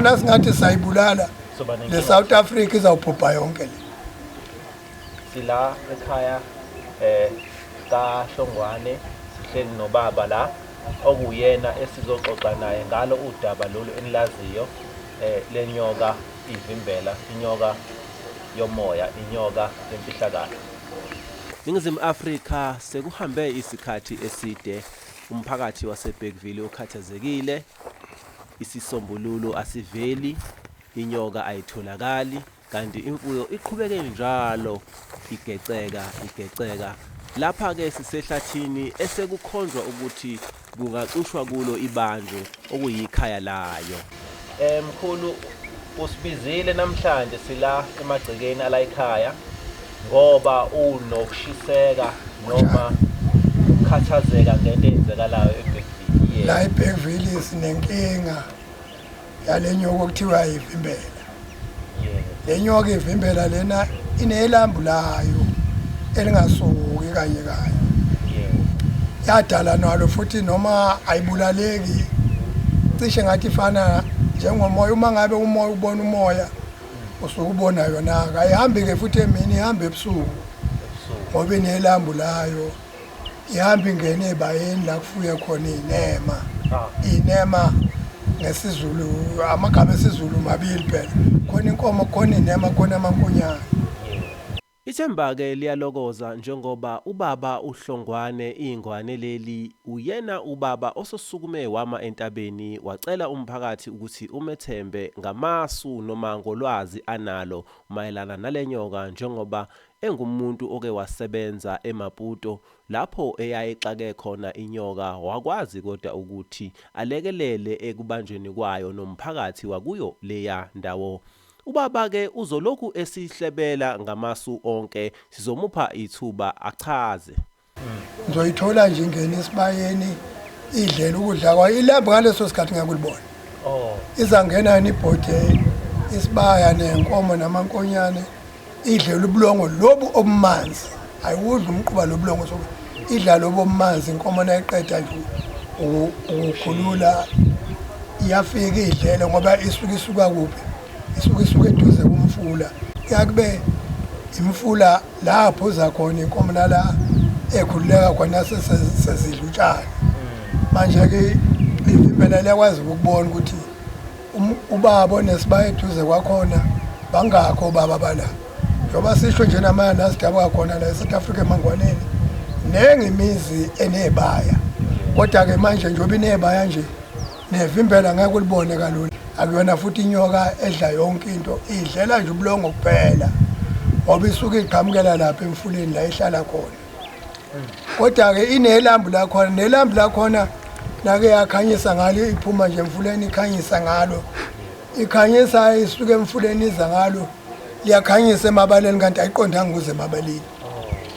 Nasingathi sayibulala Soba le nenkinga. South Africa izawubhubha yonke le. Sila ekhaya kaHlongwane, sihleli nobaba la okuyena esizoxoxa naye ngalo udaba lolu enilaziyo lenyoka ivimbela, inyoka yomoya, inyoka yemfihlakalo. Ningizimu Afrika sekuhambe isikhathi eside umphakathi waseBergville ukhathazekile, isisombululo asiveli, inyoka ayitholakali, kanti imfuyo iqhubeke njalo igeceka igeceka. Lapha-ke sisehlathini esekukhonjwa ukuthi kungacushwa kulo ibanjwe okuyikhaya layo. Mkhulu usibizile namhlanje sila emagcekeni ala ekhaya ngoba unokushiseka noma ukukhathazeka ngento eyenzekalayo eBergville. La eBergville sinenkinga yale nyoka okuthiwa ivimbela. Le nyoka ivimbela lena inelambu layo elingasuki kanye kanye. Yadala nalo futhi noma ayibulaleki, cishe ngathi ifana njengomoya. Uma ngabe umoya ubona umoya usuke ubona yona-ke. Ayihambi-ke futhi emini, ihamba ebusuku ngoba inelambu layo. Ihamba ingene ebayeni la kufuye khona iy'nema. Iy'nema ngesiZulu, amagama esiZulu mabili phela, khona inkomo, khona iy'nema, khona amankonyane. Ithemba-ke liyalokoza njengoba ubaba uHlongwane ingwane leli uyena ubaba ososukume wama entabeni wacela umphakathi ukuthi umethembe ngamasu noma ngolwazi analo mayelana nale nyoka njengoba engumuntu oke wasebenza eMaputo lapho eyayixake khona inyoka wakwazi kodwa ukuthi alekelele ekubanjweni kwayo nomphakathi wakuyo leya ndawo. Ubaba-ke uzolokhu esihlebela ngamasu onke, sizomupha ithuba achaze. Ngizoyithola nje ingene esibayeni idlela ukudla kwayo. Ilambu ngaleso sikhathi ngeke ulibone. Izangena yona ibhode isibaya nenkomo namankonyane, idlela ubulongo lobu obumanzi. Ayiwudli umquba lo bulongo, so idla lobu obumanzi. Inkomo nayiqeda nje ukukhulula iyafika idlele, ngoba isuke isuka kuphi? Isuke isuka eduze komfula. Kuyakube imfula lapho uza khona inkomo nala ekhululeka khona sezidla utshani. Manje-ke ivimbela liyakwazi ukubona ukuthi ubaba onesibaya eduze kwakhona bangakho obaba bala. Njengoba sisho nje namanje la sidabuka khona la e-South Africa eMangwaneni, nengi imizi enebaya, kodwa-ke manje njengoba inebaya nje nevimbela ngeke ulibone kalula. Akuyona futhi inyoka edla yonke into, idlela nje ubulongo kuphela ngoba isuke iqhamukela lapha emfuleni la ihlala khona. Kodwa-ke inelambu lakhona, nelambu lakhona nake yakhanyisa ngalo, iphuma nje emfuleni ikhanyisa ngalo, ikhanyisa isuke emfuleni iza ngalo, liyakhanyisa emabaleni, kanti ayiqondanga ukuza emabaleni,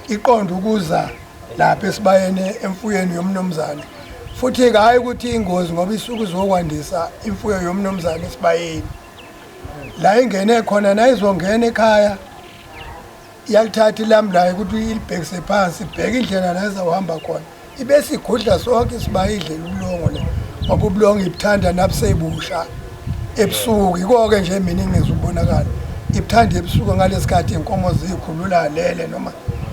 iqonda ukuza lapha esibayeni emfuyweni yomnumzane. Futhi-ke hhayi ukuthi ingozi ngoba isuke izokwandisa imfuyo yomnumzane esibayeni la ingene khona. Nayizongena ekhaya iyalithatha ilambu layo ukuthi ilibhekise phansi, ibheke indlela la izawuhamba khona, ibese igudla sonke isibaya, idlela ubulongo le, ngoba ubulongo ibuthanda nabusebusha ebusuku. Yiko-ke nje mina ingezubonakala ibuthanda ebusuku ngalesikhathi iy'nkomo ziyikhulula lele noma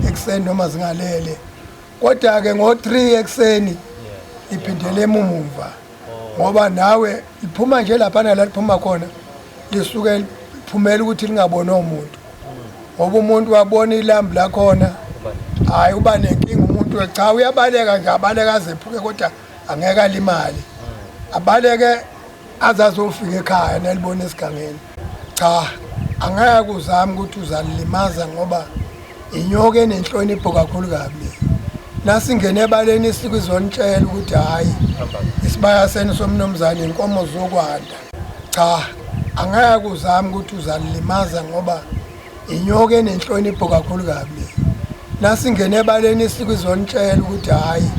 ekuseni noma zingalele. Kodwa-ke ngo-3 ekuseni iphindele emumva, ngoba nawe liphuma nje laphana la liphuma khona, lisuke liphumela ukuthi lingabonwa umuntu, ngoba umuntu wabona ilambu lakhona, hhayi, uba nenkinga umuntu. Cha, uyabaleka nje, abaleka azephuke, kodwa angeke alimale, abaleke aze azofika ekhaya nelibona esigangeni. Cha, angeke uzame ukuthi uzalilimaza ngoba inyoka enenhlonipho kakhulu kabi le. Nasingene ebaleni isuke izonitshela ukuthi hhayi, isibaya senu somnumzane inkomo zokwanda. Cha, angeke uzame ukuthi uzalilimaza ngoba inyoka enenhlonipho kakhulu kabi le. Nasingene ebaleni isuke izonitshela ukuthi hhayi,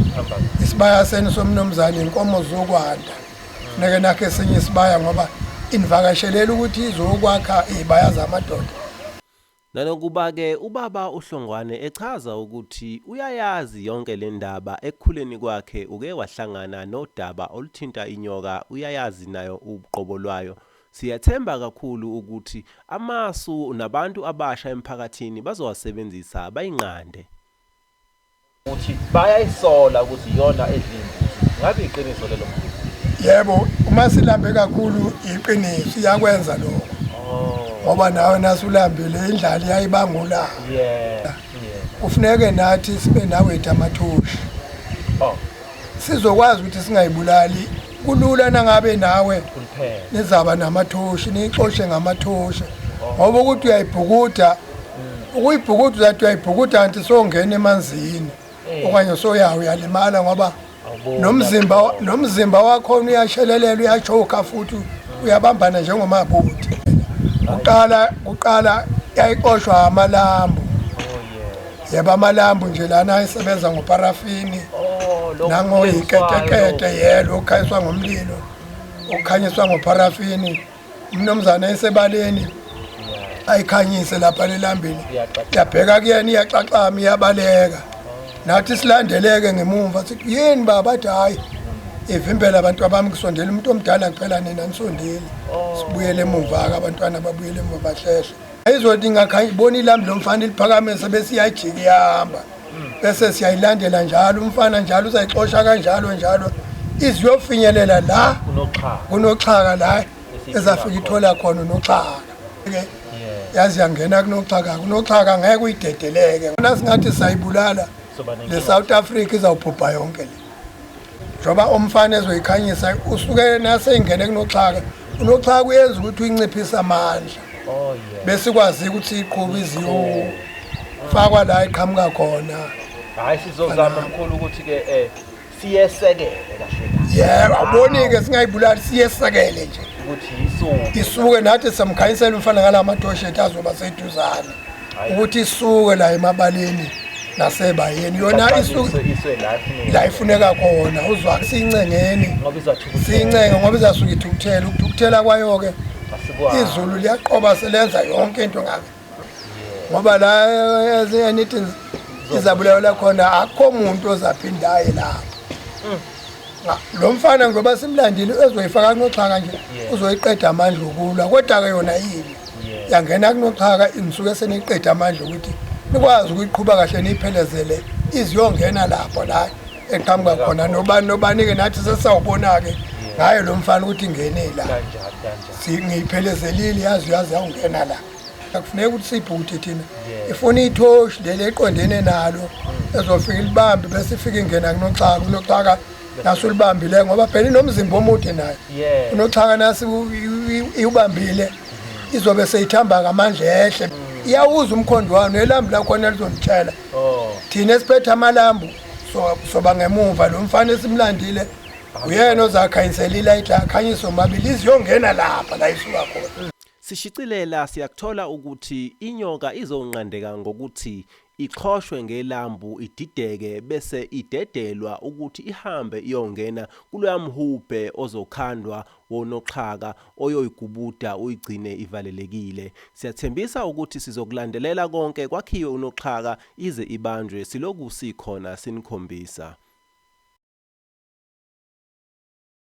isibaya senu somnumzane inkomo zokwanda, funeke nakho esinye isibaya, ngoba inivakashelela ukuthi izokwakha iy'baya zamadoda. Nanokuba-ke ubaba uHlongwane echaza ukuthi uyayazi yonke le ndaba, ekukhuleni kwakhe uke wahlangana nodaba oluthinta inyoka, uyayazi nayo uqobo lwayo. Siyathemba kakhulu ukuthi amasu nabantu abasha emphakathini bazowasebenzisa bayinqande. Uthi bayayisola ukuthi iyona edla imbuzi. Ngabe iqiniso lelo mkhulu? Yebo, uma silambe kakhulu iqiniso iyakwenza lokho. Oh. Ngoba nawe nasulambile indlala iyayibangula. Yeah. Yeah. Kufuneke nathi sibe nawethu amathoshi. Oh. Sizokwazi ukuthi singayibulali. Kulula nangabe nawe Kuliphela. nizaba namathoshi niyixoshe ngamathoshi. Ngoba ukuthi uyayibhukuda ukuyibhukuda uzathi uyayibhukuda kanti songena emanzini Eh. okanye soyawo uyalimala ngoba Awuboni nomzimba lapho. nomzimba wakhona uyashelelela uyachoka futhi uyabambana njengomabuthi kuqala kuqala yayixoshwa amalambu Oh yeah. yebo amalambu nje lana ayesebenza ngoparafini Oh, lokhu nangoyiketekete yelo okhanyiswa ngomlilo okhanyiswa ngoparafini umnumzane esebaleni ayikhanyise lapha lelambini yabheka kuyena iyaxaxama iyabaleka nathi silandeleke ngemumva sithi yini baba athi hhayi ivimbela abantu abami kusondela umuntu omdala kuphela nina nisondeli sibuyele emumva-ke abantwana babuyele emuva bahlehle izothi ingabona ilambi lomfana liphakamise bese iyajika iyahamba bese siyayilandela njalo umfana njalo uzayixosha kanjalo njalo iziyofinyelela la Unoxhaka. kunoxhaka la Esifika ezafika ithola khona unoxhaka ke yazi yangena kunoxhaka kunoxhaka ngeke uyidedeleke nasingathi sayibulala Soba nenkinga. le South Africa izawubhubha yonke le njengoba umfana ezoyikhanyisa usuke naseyingene kunoxhaka unoxhaka uyenza ukuthi uyinciphise amandla Oh yeah. besikwazi ukuthi iqhube iziyo fakwa la iqhamuka khona Hayi sizozama mkhulu ukuthi ke eh siyesekele kahle kahle. yebo awuboni-ke singayibulali siyesekele nje Ukuthi isuke. isuke nathi samkhanyisela umfana ngala matoshe ethu azoba seduzane Hhayi. ukuthi isuke la emabaleni nasebayeni yona isuke Iswe la ifuneka. la ifuneka khona uzwa siyincengeni Ngoba izathukuthela. siyincenge ngoba izasuke ithukuthela ukuthukuthela kwayo-ke Asikwazi. izulu liyaqoba selenza yonke into ngabe ngoba la enithi izabulawela khona akukho muntu ozaphinda aye lapho lo mfana ngoba simlandile ezoyifaka kunoxhaka nje Yeah. uzoyiqeda amandla okulwa kodwa-ke yona yini Yeah. yangena kunoxhaka nisuke seniyiqeda amandla ukuthi nikwazi ukuyiqhuba kahle niyiphelezele iziyongena lapho la eqhamuka khona nobani nobani-ke nathi sesawubona-ke ngayo lo mfana ukuthi ingene la Kanjani kanjani. Ngiyiphelezelile yazi uyazi yawungena la akufuneki ukuthi siyibhude thina Yeah. ifuna ithoshi leli eqondene nalo ezofika ilibambe bese ifika ingena kunoxhaka kunoxhaka naso ulibambile ngoba phela inomzimba omude nayo Yeah. unoxhaka nasi iwubambile izobe seyithamba ngamandla ehle iyawuza umkhondo wayo nelambu lakhona lizonitshela Oh. thina esiphethe amalambu soba ngemuva lo mfana esimlandile uyena ozakhanyisela ilayiti akhanyise omabili iziyongena lapha la isuka khona Sishicilela siyakuthola ukuthi inyoka izonqandeka ngokuthi ixhoshwe ngelambu idideke bese idedelwa ukuthi ihambe iyongena kuloya mhubhe ozokhandwa wonoxhaka oyoyigubuda uyigcine ivalelekile. Siyathembisa ukuthi sizokulandelela konke kwakhiwe unoxhaka ize ibanjwe siloku sikhona sinikhombisa.